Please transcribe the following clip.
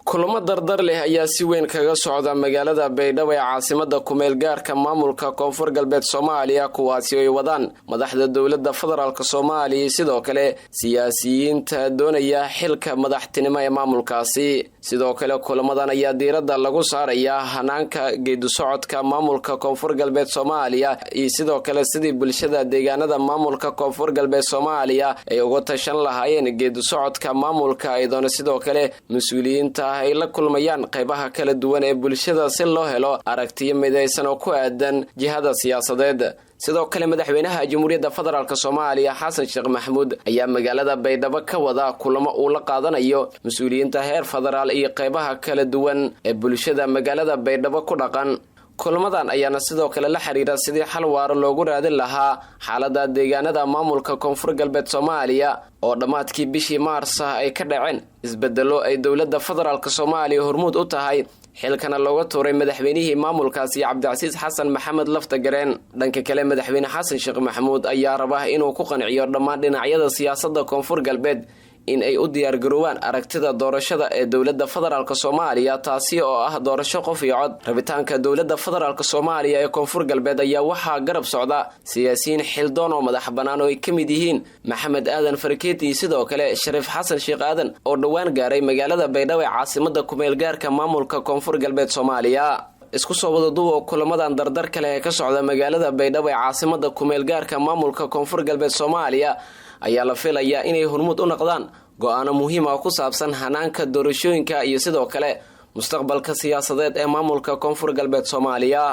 Kulamo dardar leh ayaa si weyn kaga socda magaalada Baydhabo ee caasimada kumeel gaarka maamulka Koonfur Galbeed Soomaaliya, kuwaasi ay wadaan madaxda dowladda federaalk Soomaaliya, sidoo kale siyaasiyiinta doonaya xilka madaxtinimo ee maamulkaasi. Sidoo kale kulamadan ayaa diiradda lagu saarayaa hanaanka geedisocodka maamulka Koonfur Galbeed Soomaaliya iyo sidoo kale sidii bulshada deegaanada maamulka Koonfur Galbeed Soomaaliya ay uga tashan lahaayeen geedisocodka maamulka, iyadoona sidoo kale mas-uuliyiinta ay la kulmayaan qaybaha kala duwan ee bulshada si loo helo aragtiyo midaysan oo ku aadan jihada siyaasadeed. Sidoo kale madaxweynaha Jamhuuriyadda Federaalk Soomaaliya Xasan Sheekh Maxamuud ayaa magaalada Baydhabo ka wada kulamo uu la qaadanayo mas-uuliyiinta heer federaal iyo qaybaha kala duwan ee bulshada magaalada Baydhabo ku dhaqan. Kulamadan ayaana sidoo kale la xiriira sidii xal waaro loogu raadin lahaa xaalada deegaanada maamulka Koonfur Galbeed Soomaaliya, oo dhammaadkii bishii Maarsa ay ka dhaceen isbedelo ay dowladda federaalk Soomaaliya hormuud u tahay, xilkana looga tuuray madaxweynihii maamulkaasi Cabdicasiis Xasan Maxamed Laftagareen. Dhanka kale, madaxweyne Xasan Sheekh Maxamuud ayaa raba inuu ku qanciyo dhammaan dhinacyada siyaasadda Koonfur Galbeed in ay u diyaargaroobaan aragtida doorashada ee dowladda federaalk Soomaaliya, taasi oo ah doorasho qof iyo cod. Rabitaanka dowladda federaalk Soomaaliya ee Koonfur Galbeed ayaa waxaa garab socda siyaasiyiin xildoon oo madax bannaan oo ay ka mid yihiin Maxamed Aadan Farkeeti iyo sidoo kale Shariif Xasan Sheekh Aadan, oo dhowaan gaaray magaalada Baydhabo ee caasimada kumeel gaarka maamulka Koonfur Galbeed Soomaaliya. Isku soo wada duwa, kulamadan dardar kale ee ka socda magaalada Baydhabo ee caasimada kumeel gaarka maamulka Koonfur Galbeed Soomaaliya ayaa la filayaa inay hormuud u noqdaan go-aano muhiim ah ku saabsan hanaanka doorashooyinka iyo sidoo kale mustaqbalka siyaasadeed ee maamulka Koonfur Galbeed Soomaaliya.